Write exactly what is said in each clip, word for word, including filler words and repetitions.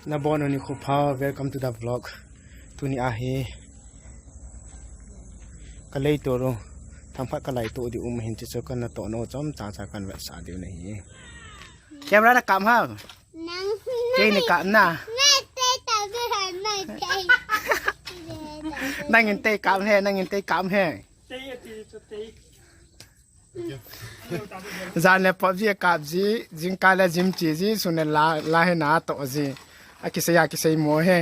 Nabonun nikho pha, welcome to the vlog. Tuni ahi. Ka lei to ro. Thangphat ka lai to di um hin chi cho ka na to no chom cha cha kan vet sa di na hi. Camera na kam ha. Nang. Kei ni kam na. Nang te ta be han nang te. Nang in te kam he, nang in te kam he. Te te te. Jan le PUBG kap ji, jingkah le gym che ji, sun le la, la he na to ji. A kisei a kisei mo he.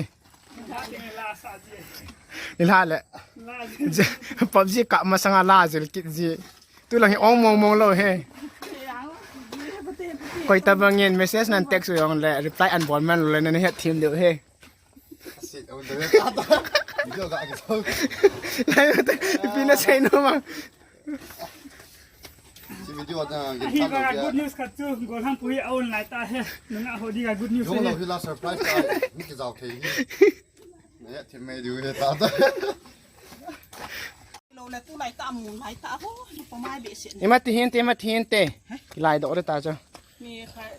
Ni la le. PUBG kap masanga la jil kit ji. Tu lang hi ong mong mong lo he. Koi tabang in message nan text u jong le reply an bol man lo le nan het thim deu he. Asi, oh, deu ta ta. Video ga ke so. Lai mate, ipi na sei no ma. Si video ta ke. Hi ta ba lo ga ya. Good news khat chu, Golhang pu hi a online ta he. Nunga ho di ga good news. Jong he. Lo hi la surprise ta. Ni ki jao thei hi. Ne, thim mai diu he ta ta. Lo le tu lai ta mun lai ta ho, ni pa mai be se. Ima ti hin te, ima ti hin te. Ki lai do re ta cho. Ni khai.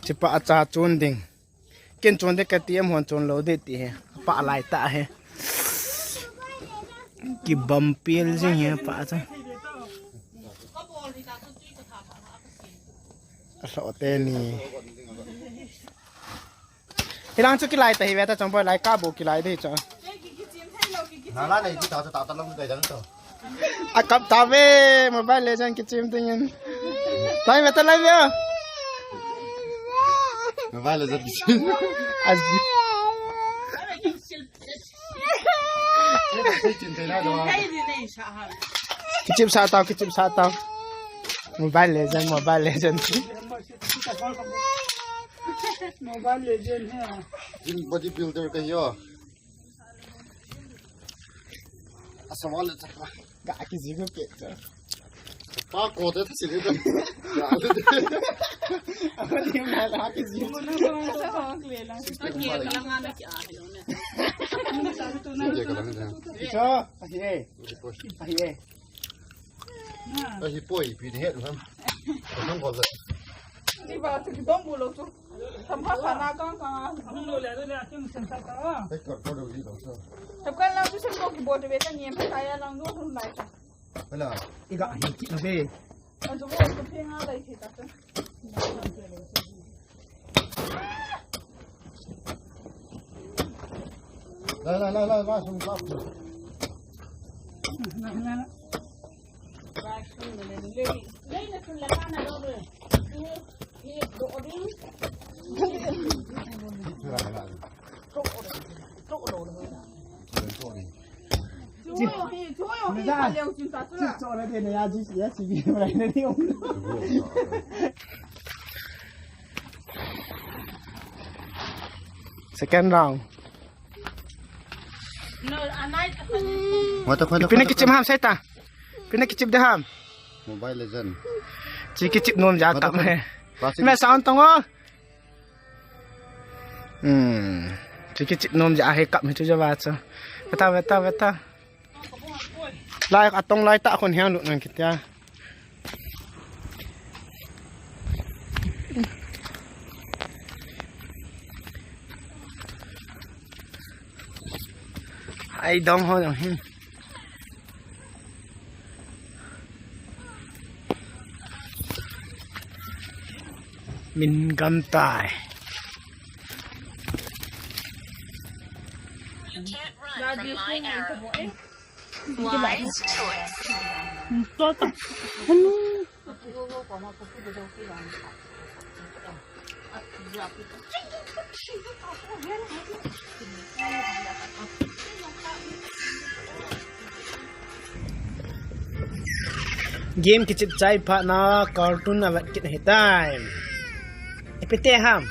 Chipa acha chun ding. Ken chun de ka ti em hon chun lo de ti he. Pa lai ta he. Ki bam pil jing he pa cha. Ka so te ni. Hilang chu kilai ta hi ve ta chong boy lai ka bu kilai de cho. Na la nei ti ta ta ta long kai dang to. A kap ta ve Mobile Legend kichim ding in. Lai ve ta lai ve. Mobile Legend kichim. Aji. Kichim sa tau, kichim sa tau. Mobile Legend, Mobile Legend. Mobile Legend he. Jin bodybuilder ka yo. Asa wale chapa. Ga ki jigu pe cha. Pa ko te thasi de. Ga de. Ama ni na ga ki jigu. Cho, ahi e. Ahi e. Ahi poi, pi de he du ham. Ko nang ko le. Ti ba tu ki dong bu lo tu. Tham pha pha na kang kang a. Hung lo le, lo le, a kim sen sa ka. Te ko ko do di lo so. Thap kan lang tu sen ko ki bo te be ta niem pha ta ya lang do hung lai ta. Hala. Iga hin ki na be. A tu bo tu phe nga lai the ta tu. Lai, lai, lai, lai, lai, sung kap tu. Na, na, na. Second round. Pi na kichim ham, sai ta. Pi na kichim de ham. Mobile Legend. Chi kichim nom ja tam he. Classic. Me sound tong o. Hmm. Chi kichim nom ja he kap mi chu ja va chu. Ve ta, ve ta, ve ta. Lai atong lai ta khun hiang lut nang kitia. Ai dong ho dong hin. Min gam tai. Wise choice. Game kichip chai phat na cartoon avet kit ahi tai. Ipi ti ham.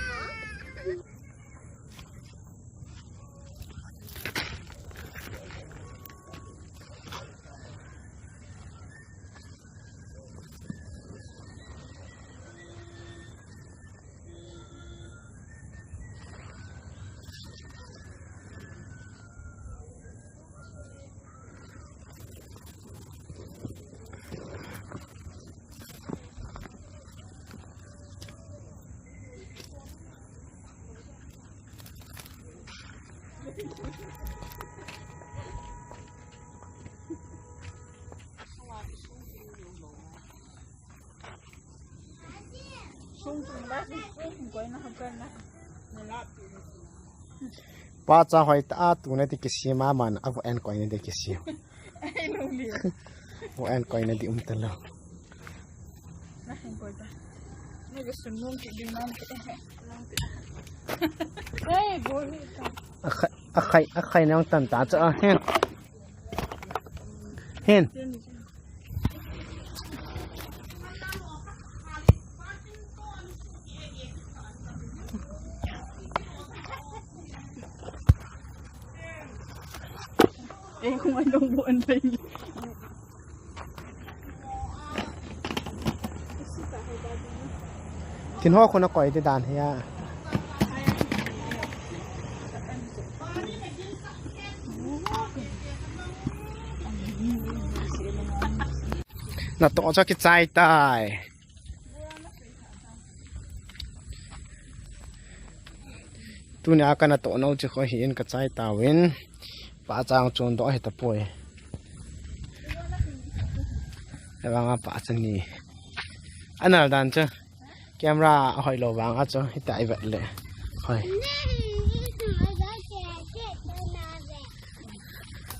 Pa cha hoi ta a tu na ti kisima man a vo en koi na ti kisima. Vo en koi na ti um ta lo. A khai, a khai, a khai nang tan ta cha a hen. Hen. Kin ho khun a koi ti dan hi a. Na to cha ki chai tai. Tunia kana toh nau chu kho hi in ka chai tauvin. Pa chang chun doh hi ta poi. Hevanga pa chang ni. Anal dan chu. Camera a hoi lo vanga chu. Hita i vet le. Hoi.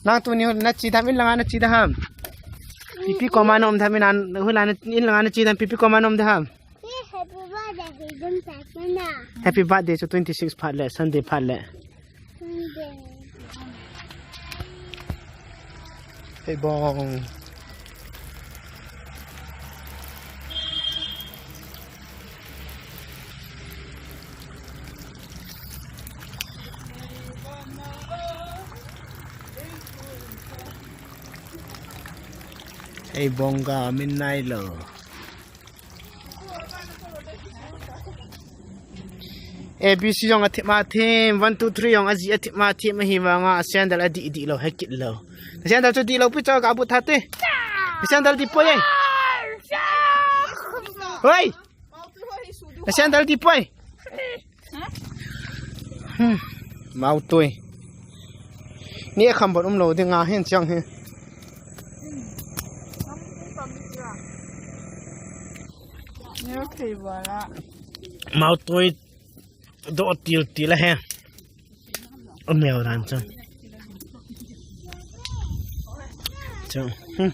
Nang tuni na chi dam in langa na chi dam ham. Pipi koma nom dam in an hula in langa na chi dam pipi koma nom dam ham. Happy birthday, Hayden Sakuna. Happy birthday chu twenty six phat le, Sunday phat le. Sunday. Hei bong. Hei bong ga min nai lo. A B C jong athim athim, one two three jong aji athim athim ahi vanga, a sandal adih dih lo, hekit lo. A sandal chu dih lo pi cho ka bu tha te. A sandal dih poi. Hoi. A sandal dih poi. Hmm. Mau tui. Ni kham bon um lo ding a hin chang hi. Mau tui do til til he. Ameo dan chang. Chang. Hmm.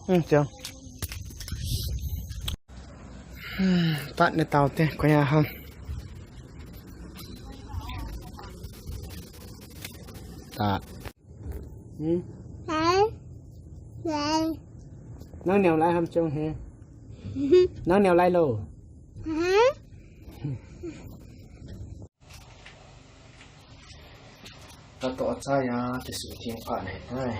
Hmm, chang. Hmm, pat ne tau te, ko ya ham. Ta. Hmm? Hai. Hai. Nang neo lai ham chong he. Nang neo lai lo. Hai. Ka to cha ya, ti su ting pa ne. Hai.